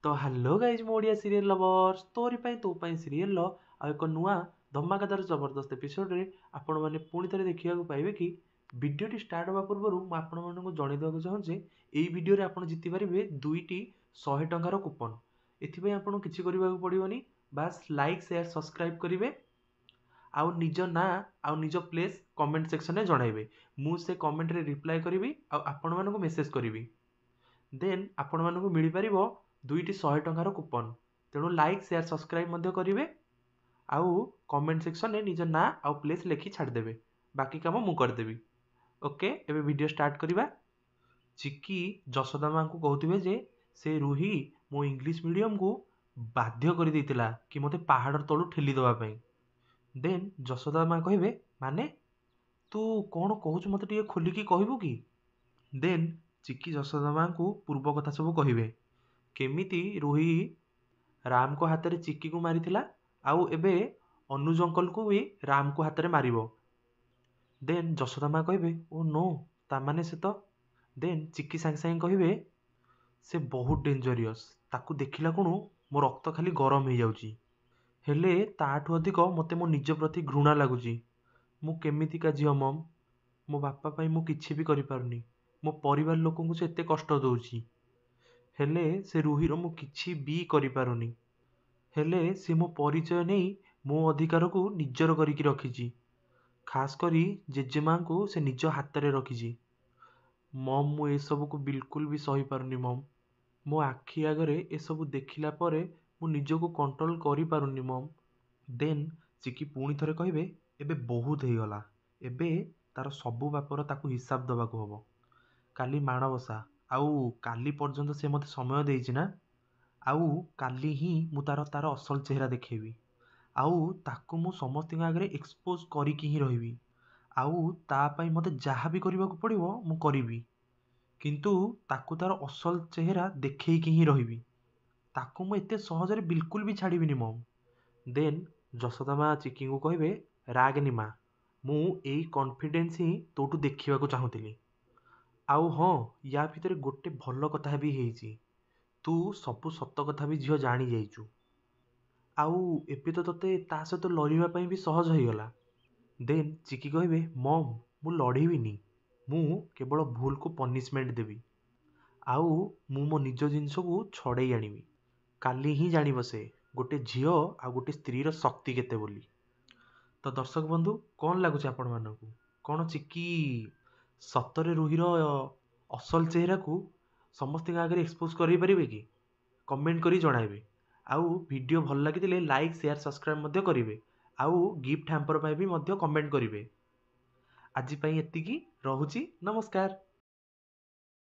ତ hello guys, ମୁଁ Odia serial lovers, ତୋରି ପାଇଁ ତୋ ପାଇଁ ସିରିଏଲ୍ର ଆଉ ଏକ ନୂଆ ଧମାକାଦାର ଜବରଦସ୍ତ ଏପିସୋଡ଼ରେ ଆପଣମାନେ ପୁଣି ଥରେ ଦେଖିବାକୁ ପାଇବେ କି ଭିଡ଼ିଓଟି ଷ୍ଟାର୍ଟ ହେବା ପୂର୍ବରୁ ମୁଁ ଆପଣମାନଙ୍କୁ ଜଣାଇ ଦେବାକୁ ଚାହୁଁଛି, ଏଇ ଭିଡ଼ିଓରେ ଆପଣ ଜିତିପାରିବେ ଦୁଇଟି 100 ଟଙ୍କାର କୁପନ୍। ଏଥିପାଇଁ ଆପଣଙ୍କୁ କିଛି କରିବାକୁ ପଡ଼ିବନି, ବାସ୍ ଲାଇକ୍, ସେୟାର, ସବସ୍କ୍ରାଇବ୍ କରିବେ ଆଉ ନିଜ ନାଁ ଆଉ ନିଜ ପ୍ଲେସ୍ କମେଣ୍ଟ ସେକ୍ସନରେ ଜଣାଇବେ। ମୁଁ ସେ କମେଣ୍ଟରେ ରିପ୍ଲାଏ କରିବି ଆଉ ଆପଣମାନଙ୍କୁ ମେସେଜ୍ କରିବି। ଦେନ୍ ଆପଣମାନଙ୍କୁ ମିଳିପାରିବ ଦୁଇଟି 100 ଟଙ୍କାର କୁପନ୍। ତେଣୁ ଲାଇକ୍, ସେୟାର, ସବସ୍କ୍ରାଇବ୍ ମଧ୍ୟ କରିବେ ଆଉ କମେଣ୍ଟ ସେକ୍ସନରେ ନିଜ ନାଁ ଆଉ ପ୍ଲେସ୍ ଲେଖି ଛାଡ଼ିଦେବେ, ବାକି କାମ ମୁଁ କରିଦେବି। ଓକେ, ଏବେ ଭିଡ଼ିଓ ଷ୍ଟାର୍ଟ କରିବା। ଚିକି ଯଶୋଦା ମାଆଙ୍କୁ କହୁଥିବେ ଯେ ସେ ରୁହି ମୋ ଇଂଲିଶ ମିଡ଼ିୟମକୁ ବାଧ୍ୟ କରିଦେଇଥିଲା କି ମୋତେ ପାହାଡ଼ ତଳୁ ଠେଲି ଦେବା ପାଇଁ। ଦେନ୍ ଯଶୋଦା ମା କହିବେ, ମାନେ ତୁ କ'ଣ କହୁଛୁ, ମୋତେ ଟିକେ ଖୋଲିକି କହିବୁ କି? ଦେନ୍ ଚିକି ଯଶୋଦା ମାଆଙ୍କୁ ପୂର୍ବ କଥା ସବୁ କହିବେ, କେମିତି ରୁହି ରାମଙ୍କ ହାତରେ ଚିକିକୁ ମାରିଥିଲା ଆଉ ଏବେ ଅନୁଜ ଅଙ୍କଲକୁ ବି ରାମକୁ ହାତରେ ମାରିବ। ଦେନ୍ ଯଶୋଦା ମା କହିବେ, ଓ ନୋ, ତାମାନେ ସେ ତ। ଦେନ୍ ଚିକି ସାଙ୍ଗେ ସାଙ୍ଗେ କହିବେ, ସେ ବହୁତ ଡେଞ୍ଜରିୟସ୍, ତାକୁ ଦେଖିଲା ଖୁଣୁ ମୋ ରକ୍ତ ଖାଲି ଗରମ ହେଇଯାଉଛି। ହେଲେ ତାଠୁ ଅଧିକ ମୋତେ ମୋ ନିଜ ପ୍ରତି ଘୃଣା ଲାଗୁଛି। ମୁଁ କେମିତିକା ଝିଅ ମମ୍, ମୋ ବାପା ପାଇଁ ମୁଁ କିଛି ବି କରିପାରୁନି, ମୋ ପରିବାର ଲୋକଙ୍କୁ ସେ ଏତେ କଷ୍ଟ ଦେଉଛି, ହେଲେ ସେ ରୁହିର ମୁଁ କିଛି ବି କରିପାରୁନି। ହେଲେ ସେ ମୋ ପରିଚୟ ନେଇ ମୋ ଅଧିକାରକୁ ନିଜର କରିକି ରଖିଛି, ଖାସ୍ କରି ଜେଜେମାଙ୍କୁ ସେ ନିଜ ହାତରେ ରଖିଛି। ମମ୍, ମୁଁ ଏସବୁକୁ ବିଲକୁଲ ବି ସହିପାରୁନି ମମ୍। ମୋ ଆଖି ଆଗରେ ଏସବୁ ଦେଖିଲା ପରେ ମୁଁ ନିଜକୁ କଣ୍ଟ୍ରୋଲ କରିପାରୁନି ମମ୍। ଦେନ୍ ଚିକି ପୁଣି ଥରେ କହିବେ, ଏବେ ବହୁତ ହେଇଗଲା, ଏବେ ତାର ସବୁ ବାପର ତାକୁ ହିସାବ ଦେବାକୁ ହେବ। କାଲି ମାଣବସା, ଆଉ କାଲି ପର୍ଯ୍ୟନ୍ତ ସେ ମୋତେ ସମୟ ଦେଇଛି ନା, ଆଉ କାଲି ହିଁ ମୁଁ ତାର ଅସଲ ଚେହେରା ଦେଖେଇବି ଆଉ ତାକୁ ମୁଁ ସମସ୍ତଙ୍କ ଆଗରେ ଏକ୍ସପୋଜ୍ କରିକି ହିଁ ରହିବି। ଆଉ ତା ପାଇଁ ମୋତେ ଯାହା ବି କରିବାକୁ ପଡ଼ିବ ମୁଁ କରିବି, କିନ୍ତୁ ତାକୁ ତାର ଅସଲ ଚେହେରା ଦେଖେଇକି ହିଁ ରହିବି। ତାକୁ ମୁଁ ଏତେ ସହଜରେ ବିଲକୁଲ ବି ଛାଡ଼ିବିନି ମମ୍। ଦେନ୍ ଯଶୋଦା ମା ଚିକିଙ୍କୁ କହିବେ, ରାଗନି ମା, ମୁଁ ଏଇ କନଫିଡେନ୍ସ ହିଁ ତୋଠୁ ଦେଖିବାକୁ ଚାହୁଁଥିଲି। ଆଉ ହଁ, ୟା ଭିତରେ ଗୋଟେ ଭଲ କଥା ବି ହେଇଛି, ତୁ ସବୁ ସତ କଥା ବି ଝିଅ ଜାଣିଯାଇଛୁ, ଆଉ ଏବେ ତ ତୋତେ ତା ସହିତ ଲଢ଼ିବା ପାଇଁ ବି ସହଜ ହେଇଗଲା। ଦେନ୍ ଚିକି କହିବେ, ମମ୍, ମୁଁ ଲଢ଼ିବିନି, ମୁଁ କେବଳ ଭୁଲକୁ ପନିସମେଣ୍ଟ ଦେବି ଆଉ ମୁଁ ମୋ ନିଜ ଜିନିଷକୁ ଛଡ଼େଇ ଆଣିବି। କାଲି ହିଁ ଜାଣିବ ସେ ଗୋଟେ ଝିଅ ଆଉ ଗୋଟେ ସ୍ତ୍ରୀର ଶକ୍ତି କେତେ ବୋଲି। ତ ଦର୍ଶକ ବନ୍ଧୁ, କ'ଣ ଲାଗୁଛି ଆପଣମାନଙ୍କୁ? କ'ଣ ଚିକି ସତରେ ରୁହିର ଅସଲ ଚେହେରାକୁ ସମସ୍ତଙ୍କ ଆଗରେ ଏକ୍ସପୋଜ୍ କରିପାରିବେ କି? କମେଣ୍ଟ କରି ଜଣାଇବେ। ଆଉ ଭିଡ଼ିଓ ଭଲ ଲାଗିଥିଲେ ଲାଇକ୍, ସେୟାର, ସବସ୍କ୍ରାଇବ୍ ମଧ୍ୟ କରିବେ ଆଉ ଗିଫ୍ଟ ହ୍ୟାମ୍ପର ପାଇଁ ବି ମଧ୍ୟ କମେଣ୍ଟ କରିବେ। ଆଜି ପାଇଁ ଏତିକି ରହୁଛି, ନମସ୍କାର।